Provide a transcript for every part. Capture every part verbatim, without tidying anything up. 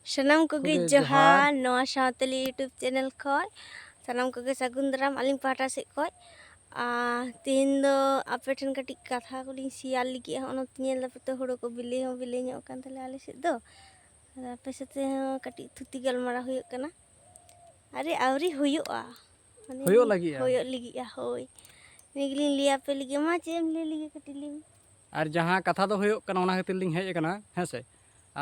ᱥᱟᱱᱟᱢ ᱠᱚᱜᱮ ᱠᱚᱜᱮ ᱡᱚᱦᱟᱨ᱾ ᱡᱚᱦᱟᱨ, ᱱᱚᱣᱟ ᱥᱟᱶᱛᱟᱞᱤ YouTube channel ᱠᱷᱚᱱ ᱥᱟᱱᱟᱢ ᱠᱚᱜᱮ ᱥᱟᱹᱜᱩᱱ ᱫᱟᱨᱟᱢ ᱟᱹᱞᱤᱧ ᱯᱟᱦᱴᱟ ᱥᱮᱫ ᱠᱷᱚᱱ᱾ ᱟᱨ ᱛᱮᱦᱮᱧ ᱫᱚ ᱟᱯᱮ ᱴᱷᱮᱱ ᱠᱟᱹᱴᱤᱡ ᱠᱟᱛᱷᱟ ᱠᱚᱞᱤᱧ share ᱞᱟᱹᱜᱤᱫ᱾ ᱦᱚᱸᱜᱼᱚ ᱱᱚᱛᱮ ᱧᱮᱞ ᱫᱟᱯᱮ ᱛᱚ, ᱦᱩᱲᱩ ᱠᱚ ᱵᱤᱞᱤ ᱦᱚᱸ ᱵᱤᱞᱤ ᱧᱚᱜ ᱟᱠᱟᱱ ᱛᱟᱞᱮᱭᱟ ᱟᱞᱮ ᱥᱮᱫ ᱫᱚ᱾ ᱟᱫᱚ ᱟᱯᱮ ᱥᱟᱛᱮ ᱦᱚᱸ ᱠᱟᱹᱴᱤᱡ ᱛᱷᱩᱛᱤ ᱜᱟᱞᱢᱟᱨᱟᱣ ᱦᱩᱭᱩᱜ ᱠᱟᱱᱟ᱾ ᱟᱨᱮ ᱟᱹᱣᱨᱤ ᱦᱩᱭᱩᱜᱼᱟ, ᱢᱟᱱᱮ ᱦᱩᱭᱩᱜ ᱞᱟᱹᱜᱤᱫᱼᱟ᱾ ᱦᱩᱭᱩᱜ ᱞᱟᱹᱜᱤᱫᱼᱟ, ᱦᱳᱭ᱾ ᱤᱱᱟᱹ ᱜᱮᱞᱤᱧ ᱞᱟᱹᱭ ᱟᱯᱮ ᱞᱟᱹᱜᱤᱫ᱾ ᱢᱟ ᱪᱮᱫ ᱮᱢ ᱞᱟᱹᱭ ᱞᱟᱹᱜᱤᱫ ᱠᱟᱹᱴᱤᱡ ᱞᱟᱹᱭ ᱢᱮ᱾ ᱟᱨ ᱡᱟᱦᱟᱸ ᱠᱟᱛᱷᱟ ᱫᱚ ᱦᱩᱭᱩᱜ ᱠᱟᱱᱟ, ᱚᱱᱟ ᱠᱷᱟᱹᱛᱤᱨ ᱞᱤᱧ ᱦᱮᱡ ᱟᱠᱟᱱᱟ, ᱦᱮᱸ ᱥᱮ᱾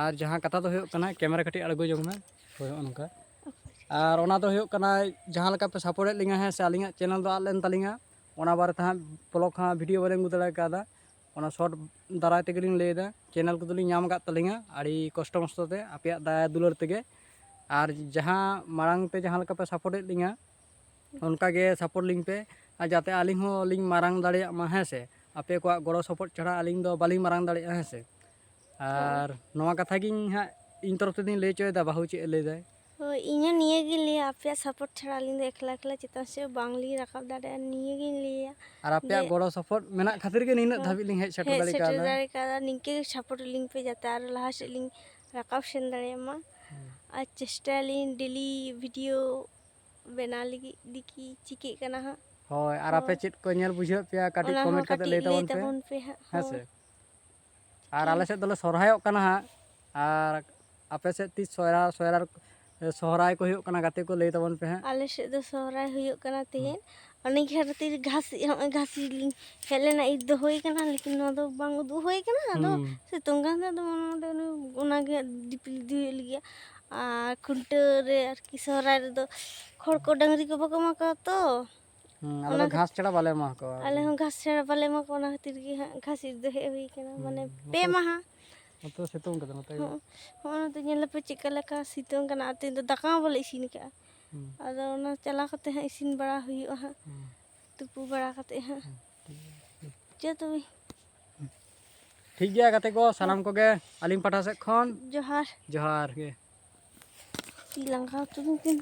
ᱟᱨ ᱡᱟᱦᱟᱸ ᱠᱟᱛᱷᱟ ᱫᱚ ᱦᱩᱭᱩᱜ ᱠᱟᱱᱟ, ᱠᱮᱢᱮᱨᱟ ᱠᱟᱹᱴᱤᱡ ᱟᱬᱜᱚ ᱡᱚᱝ ᱢᱮ, ᱦᱳᱭ, ᱱᱚᱜᱼᱚ ᱱᱚᱝᱠᱟ᱾ ᱟᱨ ᱚᱱᱟ ᱫᱚ ᱦᱩᱭᱩᱜ ᱠᱟᱱᱟ, ᱡᱟᱦᱟᱸ ᱞᱮᱠᱟ ᱯᱮ support ᱮᱫ ᱞᱤᱧᱟ, ᱦᱮᱸ ᱥᱮ, ᱟᱹᱞᱤᱧᱟᱜ channel ᱫᱚ ᱟᱫ ᱞᱮᱱ ᱛᱟᱹᱞᱤᱧᱟ, ᱚᱱᱟ ᱵᱟᱨᱮ ᱛᱮ ᱦᱟᱸᱜ vlog ᱦᱟᱸᱜ video ᱵᱟᱹᱞᱤᱧ ᱟᱹᱜᱩ ᱫᱟᱲᱮ ᱠᱟᱣᱫᱟ᱾ ᱚᱱᱟ short ᱫᱟᱨᱟᱭ ᱛᱮᱜᱮ ᱞᱤᱧ ᱞᱟᱹᱭᱫᱟ, channel ᱠᱚᱫᱚ ᱞᱤᱧ ᱧᱟᱢ ᱟᱠᱟᱫ ᱛᱟᱹᱞᱤᱧᱟ ᱟᱹᱰᱤ ᱠᱚᱥᱴᱚ ᱢᱚᱥᱴᱚ ᱛᱮ, ᱟᱯᱮᱭᱟᱜ ᱫᱟᱭᱟ ᱫᱩᱞᱟᱹᱲ ᱛᱮᱜᱮ᱾ ᱟᱨ ᱡᱟᱦᱟᱸ ᱢᱟᱲᱟᱝ ᱛᱮ ᱡᱟᱦᱟᱸ ᱞᱮᱠᱟ ᱯᱮ support ᱮᱫ ᱞᱤᱧᱟ, ᱚᱱᱠᱟ ᱜᱮ support ᱞᱤᱧ ᱯᱮ, ᱟᱨ ᱡᱟᱛᱮ ᱟᱹᱞᱤᱧ ᱦᱚᱸ ᱞᱤᱧ ᱢᱟᱨᱟᱝ ᱫᱟᱲᱮᱭᱟᱜ ᱢᱟ, ᱦᱮᱸ ᱥᱮ᱾ ᱟᱯᱮ ᱠᱚᱣᱟᱜ ᱜᱚᱲᱚ support ᱪᱷᱟᱲᱟ ᱟᱹᱞᱤᱧ ᱫᱚ ᱵᱟᱹᱞᱤᱧ ᱢᱟᱨᱟᱝ ᱫᱟᱲᱮᱭᱟᱜᱼᱟ, ᱦᱮᱸ ᱥᱮ᱾ ᱟᱨ ᱱᱚᱣᱟ ᱠᱟᱛᱷᱟ ᱜᱤᱧ ᱦᱟᱸᱜ ᱤᱧ ᱛᱚᱨᱚᱯ ᱛᱮᱫᱚᱧ ᱞᱟᱹᱭ ᱦᱚᱪᱚᱭᱮᱫᱟ, ᱵᱟᱹᱦᱩ ᱪᱮᱫ ᱮ ᱞᱟᱹᱭᱫᱟᱭ᱾ ᱦᱳᱭ, ᱤᱧ ᱦᱚᱸ ᱱᱤᱭᱟᱹ ᱜᱤᱧ ᱞᱟᱹᱭᱟ, ᱟᱯᱮᱭᱟᱜ support ᱪᱷᱟᱲᱟ ᱟᱹᱞᱤᱧ ᱫᱚ ᱮᱠᱞᱟ ᱮᱠᱞᱟ ᱪᱮᱛᱟᱱ ᱥᱮᱫ ᱵᱟᱝᱞᱤᱧ ᱨᱟᱠᱟᱵ ᱫᱟᱲᱮᱭᱟᱜᱼᱟ, ᱱᱤᱭᱟᱹ ᱜᱤᱧ ᱞᱟᱹᱭᱟ᱾ ᱟᱨ ᱟᱯᱮᱭᱟᱜ ᱡᱮ ᱜᱚᱲᱚ support ᱢᱮᱱᱟᱜ ᱠᱷᱟᱹᱛᱤᱨ ᱜᱮ ᱱᱤᱱᱟᱹᱜ ᱦᱚᱸ, ᱫᱷᱟᱹᱵᱤᱡ ᱞᱤᱧ ᱦᱮᱡ ᱥᱮᱴᱮᱨ ᱦᱮᱡ ᱫᱟᱲᱮ ᱥᱮᱴᱮᱨ ᱠᱟᱣᱫᱟ᱾ ᱫᱟᱲᱮ ᱠᱟᱣᱫᱟ᱾ ᱱᱤᱝᱠᱟᱹ ᱜᱮ support ᱞᱤᱧ ᱯᱮ, ᱡᱟᱛᱮ ᱟᱨᱚ ᱞᱟᱦᱟ ᱥᱮᱫ ᱞᱤᱧ ᱨᱟᱠᱟᱵ ᱥᱮᱱ ᱫᱟᱲᱮᱭᱟᱜ ᱢᱟ᱾ ᱦᱩᱸ᱾ ᱟᱨ ᱪᱮᱥᱴᱟᱭᱟᱞᱤᱧ daily video ᱵᱮᱱᱟᱣ ᱞᱟᱹᱜᱤᱫ᱾ ᱫᱮᱠᱷᱤ ᱪᱤᱠᱟᱹᱜ ᱠᱟᱱᱟ ᱦᱟᱸᱜ᱾ ᱦᱳᱭ, ᱟᱨ ᱟᱯᱮ ᱦᱳᱭ᱾ ᱪᱮᱫ ᱠᱚ ᱧᱮᱞ ᱵᱩᱡᱷᱟᱹᱣᱮᱫ ᱯᱮᱭᱟ, ᱠᱟᱹᱴᱤᱡ ᱚᱱᱟ ᱦᱚᱸ comment ᱠᱟᱛᱮ ᱠᱟᱹᱴᱤᱡ ᱞᱟᱹᱭ ᱞᱟᱹᱭ ᱛᱟᱵᱚᱱ ᱯᱮ᱾ ᱛᱟᱵᱚᱱ ᱯᱮ ᱦᱟᱸᱜ᱾ ᱦᱮᱸ ᱥᱮ? ᱦᱳᱭ᱾ ᱟᱨ ᱴᱷᱤᱠ᱾ ᱟᱞᱮ ᱥᱮᱫ ᱫᱚᱞᱮ ᱥᱚᱨᱦᱟᱭᱚᱜ ᱠᱟᱱᱟ ᱦᱟᱸᱜ, ᱟᱨ ᱟᱯᱮ ᱥᱮᱫ ᱛᱤᱥ ᱥᱚᱦᱨᱟᱭ, ᱥᱚᱦᱨᱟᱭ, ᱥᱚᱦᱨᱟᱭ ᱠᱚ ᱦᱩᱭᱩᱜ ᱠᱟᱱᱟ, ᱜᱟᱛᱮ ᱠᱚ, ᱞᱟᱹᱭ ᱛᱟᱵᱚᱱ ᱯᱮ ᱦᱟᱸᱜ᱾ ᱟᱞᱮ ᱥᱮᱫ ᱫᱚ ᱥᱚᱦᱨᱟᱭ ᱦᱩᱭᱩᱜ ᱠᱟᱱᱟ ᱦᱩᱸ᱾ ᱛᱮᱦᱮᱧ᱾ ᱚᱱᱮ ᱜᱷᱟᱹᱨᱛᱤ ᱜᱷᱟᱥ, ᱦᱚᱸᱜᱼᱚᱭ ᱜᱷᱟᱥ ᱞᱤᱧ ᱦᱮᱡ ᱞᱮᱱᱟ, ᱤᱨ ᱫᱚ ᱦᱩᱭ ᱠᱟᱱᱟ, ᱞᱮᱠᱤᱱ ᱱᱚᱣᱟ ᱫᱚ ᱵᱟᱝ ᱩᱫᱩᱜ ᱦᱩᱭ ᱠᱟᱱᱟ᱾ ᱟᱫᱚ ᱦᱩᱸ᱾ ᱥᱤᱛᱩᱝ ᱠᱟᱱ ᱛᱟᱦᱮᱸ ᱫᱚ ᱢᱚᱱᱮ ᱢᱚᱱᱮ ᱚᱱᱮ ᱚᱱᱟᱜᱮ ᱫᱤᱯᱤᱞ ᱤᱫᱤ ᱦᱩᱭᱩᱜ ᱞᱟᱹᱜᱤᱫ᱾ ᱟᱨ ᱠᱷᱩᱱᱴᱟᱹᱣ ᱨᱮ ᱟᱨᱠᱤ ᱥᱚᱦᱨᱟᱭ ᱨᱮᱫᱚ ᱠᱷᱚᱲ ᱠᱚ ᱰᱟᱹᱝᱨᱤ ᱠᱚ ᱵᱟᱠᱚ ᱮᱢᱟ ᱠᱚᱣᱟ ᱛᱚ᱾ ᱦᱩᱸ, ᱟᱞᱮ ᱚᱱᱟ ᱫᱚ ᱜᱷᱟᱥ ᱠᱷᱟᱹᱛᱤᱨ ᱪᱷᱟᱲᱟ ᱵᱟᱞᱮ ᱮᱢᱟ ᱠᱚᱣᱟ ᱟᱞᱮ ᱟᱨᱠᱤ᱾ ᱦᱚᱸ ᱜᱷᱟᱥ ᱪᱷᱟᱲᱟ ᱵᱟᱞᱮ ᱮᱢᱟ ᱠᱚᱣᱟ, ᱚᱱᱟ ᱠᱷᱟᱹᱛᱤᱨ ᱜᱮ ᱦᱟᱸᱜ ᱜᱷᱟᱥ ᱤᱨ ᱫᱚ ᱦᱮᱡ ᱦᱩᱭ ᱠᱟᱱᱟ, ᱦᱩᱸ, ᱢᱟᱱᱮ ᱯᱮ ᱱᱚᱛᱮ ᱢᱟᱦᱟ᱾ ᱱᱚᱛᱮ ᱫᱚ ᱥᱤᱛᱩᱝ ᱠᱟᱫᱟ, ᱱᱚᱛᱮ ᱜᱮ᱾ ᱦᱚᱸ, ᱦᱚᱸᱜᱼᱚ ᱱᱚᱛᱮ ᱧᱮᱞ ᱫᱟᱯᱮ ᱪᱮᱫ ᱞᱮᱠᱟ ᱥᱤᱛᱩᱝ ᱠᱟᱱᱟ, ᱟᱨ ᱛᱮᱦᱮᱧ ᱫᱚ ᱫᱟᱠᱟ ᱦᱚᱸ ᱵᱟᱞᱮ ᱤᱥᱤᱱ ᱠᱟᱜᱼᱟ᱾ ᱦᱩᱸ᱾ ᱟᱫᱚ ᱚᱱᱟ ᱪᱟᱞᱟᱣ ᱠᱟᱛᱮ ᱦᱟᱸᱜ ᱤᱥᱤᱱ ᱵᱟᱲᱟ ᱦᱩᱭᱩᱜᱼᱟ ᱦᱟᱸᱜ᱾ ᱦᱩᱸ, ᱴᱷᱤᱠ ᱜᱮᱭᱟ᱾ ᱛᱩᱯᱩ ᱵᱟᱲᱟ ᱠᱟᱛᱮ ᱦᱟᱸᱜ᱾ ᱦᱩᱸ, ᱴᱷᱤᱠ ᱜᱮᱭᱟ᱾ ᱪᱚ ᱛᱚᱵᱮ᱾ ᱴᱷᱤᱠ ᱜᱮᱭᱟ ᱜᱟᱛᱮ ᱠᱚ, ᱥᱟᱱᱟᱢ ᱠᱚᱜᱮ ᱟᱹᱞᱤᱧ ᱯᱟᱦᱴᱟ ᱥᱮᱫ ᱠᱷᱚᱱ ᱡᱚᱦᱟᱨ᱾ ᱡᱚᱦᱟᱨ ᱜᱮ᱾ ᱛᱤ ᱞᱟᱸᱜᱟ ᱦᱚᱪᱚ ᱠᱤᱱ᱾